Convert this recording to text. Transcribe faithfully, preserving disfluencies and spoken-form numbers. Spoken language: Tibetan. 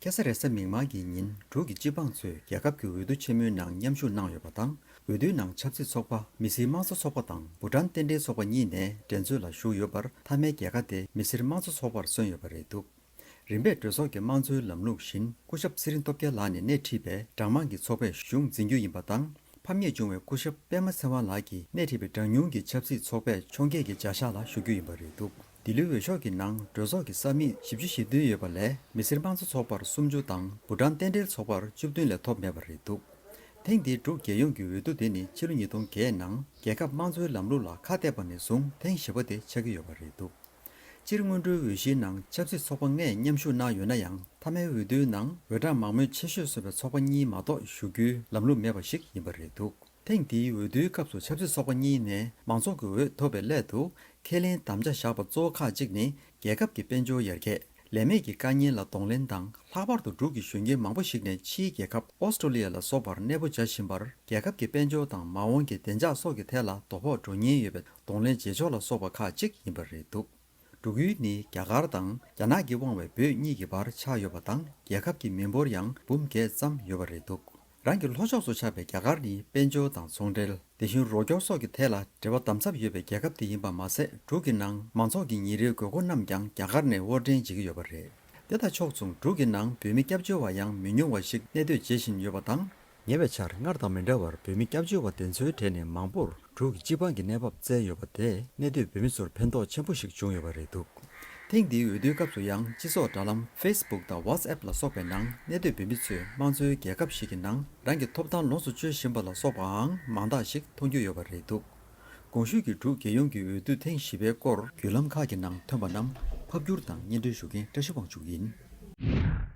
ཁ་ས་རེས་གཟའ་མིག་དམར་གྱི་ཉིན་འབྲུག་གི་སྤྱི་འབངས་ཚོས་རྒྱལ་ཁབ་ཀྱི་འོས་བསྡུ་ཆེན་མོའི་ནང་མཉམ་ཞུགས་གནང་ཡོད་པ་དང་། འོས་བསྡུའི་ནང་ཆབ་སྲིད་ཚོགས་པ་མི་སེར་དམངས་གཙོ་ཚོགས་པ་དང་བྷུ་ཊན་རྟེན་འབྲེལ་ཚོགས་པ་གཉིས་ནས་འགྲན་རྩོད་ལ་ཞུགས་ཡོད་པར། མཐའ་མའི་རྒྱལ་ཁ་དེ་མི་སེར་དམངས་གཙོ་ཚོགས་པར་སོན་ཡོད་པ་རེད་འདུག་རིམ་པས་གྲོས་ཚོགས་ཀྱི་དམངས་གཙོའི་ལམ་ལུགས་བཞིན་སྐུ་ཞབས་ཚེ་རིང་སྟོབས་རྒྱལ་ལགས་ནས་སྣེ་ཁྲིད་པའི་གྲངས་མང་གི་ཚོགས་པས་གཞུང་འཛིན་རྒྱུ་ཡིན་པ་དང་། ཕམ་ཉེས་བྱུང་བའི་སྐུ་ཞབས་པད་མ་ཚེ་དབང་ལགས་ཀྱིས་སྣེ་ཁྲིད་པའི་གྲངས་ཉུང་གི་ཆབ་སྲིད་ཚོགས་པས་ཕྱོགས་འགལ་གྱི་བྱ་གཞག་ལ་ཞུགས་རྒྱུ་ཡིན་པ་རེད་འདུག་འདི་ལོའི་འོས་ཤོག་གི་ནང་གྲོས་ཚོགས་ཀྱི་ས་མིག་བཞི་བཅུ་ཞེ་བདུན་ཡོད་པ་ལས། མི་སེར་དམངས་གཙོ་ཚོགས་པར་སུམ་ཅུ་དང་བྷུ་ཊན་རྟེན་འབྲེལ་ཚོགས་པར་བཅུ་བདུན་ལས་ཐོབ་མེད་པ་རེད་འདུག་ཐེངས་འདིའི་འབྲུག་རྒྱལ་ཡོངས་ཀྱི་འོས་བསྡུ་དེ་ནི་ཕྱི་ལོ་ཉིས་སྟོང་བརྒྱད་ནང་རྒྱལ་ཁབ་དམངས་གཙོའི་ལམ་ལུགས་ལ་ཁ་གཏད་པ་ནས་བཟུང་ཐེངས་བཞི་པ་དེ་ཆགས་ཀྱི་ཡོད་པ་རེད་འདུག་སྤྱིར་སྔོན་འགྲོའི་འོས་གཞིའི་ནང་ཆབ་སྲིད་ཚོགས་པ་ལྔས་མཉམ་ཞུགས་གནང་ཡོད་ན་ཡང་། མཐའ་མའི་འོས་བསྡུའི་ནང་འོས་གྲངས་མང་མོས་ཆེ་ཤོས་སོན་པའི་ཚོགས་པ་གཉིས་མ་གཏོགས་ཞུགས་རྒྱུའི་ལམ་ལུགས་མེད་པ་ཞིག་ཡིན་པ་རེད་འདུག་ཐེངས་འདིའི་འོས་བསྡུའི་སྐབས་སུ་ཆབ་སྲིད་ཚོགས་པ་གཉིས་ནས་མང་ཚོགས་ཀྱི་འོས་ཐོབ་པའི་སླད་དུ། ཁས་ལེན་དམ་བཅའ་བཞག་པ་གཙོ་བོ་ཁག་ཅིག་ནི། རྒྱལ་ཁབ་ཀྱི་དཔལ་འབྱོར་ཡར་རྒྱས། ལས་མེད་ཀྱི་དཀའ་ངལ་ལ་གདོང་ལེན་དང་། ལྷག་པར་དུ་འབྲུག་གི་གཞོན་སྐྱེས་མང་པོ་ཞིག་ནས་ཕྱིའི་རྒྱལ་ཁབ་ཨོ་སི་ཀྲོ་ལི་ཡ་ལ་སོགས་པར་གནས་སྤོ་བྱ་བཞིན་པར། རྒྱལ་ཁབ་ཀྱི་དཔལ་འབྱོར་དང་མ་འོངས་ཀྱི་བདེ་འཇགས་སོགས་ཀྱི་ཐད་ལ་དོ་ཕོག་འགྲོ་ཉེན་ཡོད་པའི་གདོང་ལེན་བྱེད་ཕྱོགས་ལ་སོགས་པ་ཁག་ཅིག་ཡིན་པ་རེད་འདུག་འབྲུག་ཡུལ་ནི་རྒྱ་གར་དང་རྒྱ་ནག་གིས་དབང་བའི་བོད་གཉིས་ཀྱི་བར་ཆགས་ཡོད་པ་དང་། རྒྱལ་ཁབ་ཀྱི་མི་འབོར་ཡང་འབུམ་བརྒྱད་ཙམ་ཡོད་པ་རེད་འདུག་རང་གི་ལྷོ་ཕྱོགས་སུ་ཆགས་པའི་རྒྱ་གར་ནི་དཔལ་འབྱོར་དང་ཚོང་འབྲེལ། དེ་བཞིན་རོགས་སྐྱོར་སོགས་ཀྱི་ཐད་ལ་འབྲེལ་བ་དམ་ཟབ་ཡོད་པའི་རྒྱལ་ཁབ་དེ་ཡིན་པ་མ་ཟད། འབྲུག་གི་ནང་མང་ཚོགས་ཀྱི་ཉིན་རེའི་དགོས་མཁོ་རྣམས་ཀྱང་རྒྱ་གར་ནས་དབོར་འདྲེན་བྱེད་ཀྱི་ཡོད་པ་རེད། དེ་དང་ཕྱོགས་མཚུངས། འབྲུག་གི་ནང་བོད་མི་སྐྱབས་བཅོལ་བ་ཡང་མི་ཉུང་བ་ཞིག་གནས་སྡོད་བྱེད་བཞིན་ཡོད་པ་དང་། ཉེ་བའི་ཆར་སྔར་དང་མི་འདྲ་བར་བོད་མི་སྐྱབས་བཅོལ་བ་དེ་ཚོའི་གྲས་ནས་མང་པོར་འབྲུག་གི་སྤྱི་འབངས་ཀྱི་གནས་བབ་བཙལ་ཡོད་པ་དེས་གནས་སྡོད་བོད་མི་ཚོར་ཕན་ཐོགས་ཆེན་པོ་ཞིག་བྱུང་ཡོད་པ་རེད་འདུག་ཐེངས་འདིའི་འོས་བསྡུའི་སྐབས་སུ་ཡང་། སྤྱི་ཚོགས་དྲ་ལམ་ཕེ་སི་བུག་དང་ཝ་ཊི་སི་ཨེབ་ལ་སོགས་པའི་ནང་། གནས་སྡོད་བོད་མི་ཚོས་དམངས་གཙོའི་རྒྱལ་ཁབ་ཞིག་གི་ནང་རང་གི་ཐོབ་ཐང་ལོངས་སུ་སྤྱོད་བཞིན་པ་ལ་སོགས་པའང་མང་དག་ཞིག་མཐོང་རྒྱུ་ཡོད་པ་རེད་འདུག་གོང་ཞུས་ཀྱི་འབྲུག་རྒྱལ་ཡོངས་ཀྱི་འོས་བསྡུ་ཐེངས་བཞི་པའི་སྐོར་བརྒྱུད་ལམ་ཁག་གི་ནང་ཐོན་པ་རྣམས་ཕབ་བསྒྱུར་དང་སྙན་སྒྲོན་ཞུ་མཁན་བཀྲ་ཤིས་དབང་ཕྱུག་ཡིན།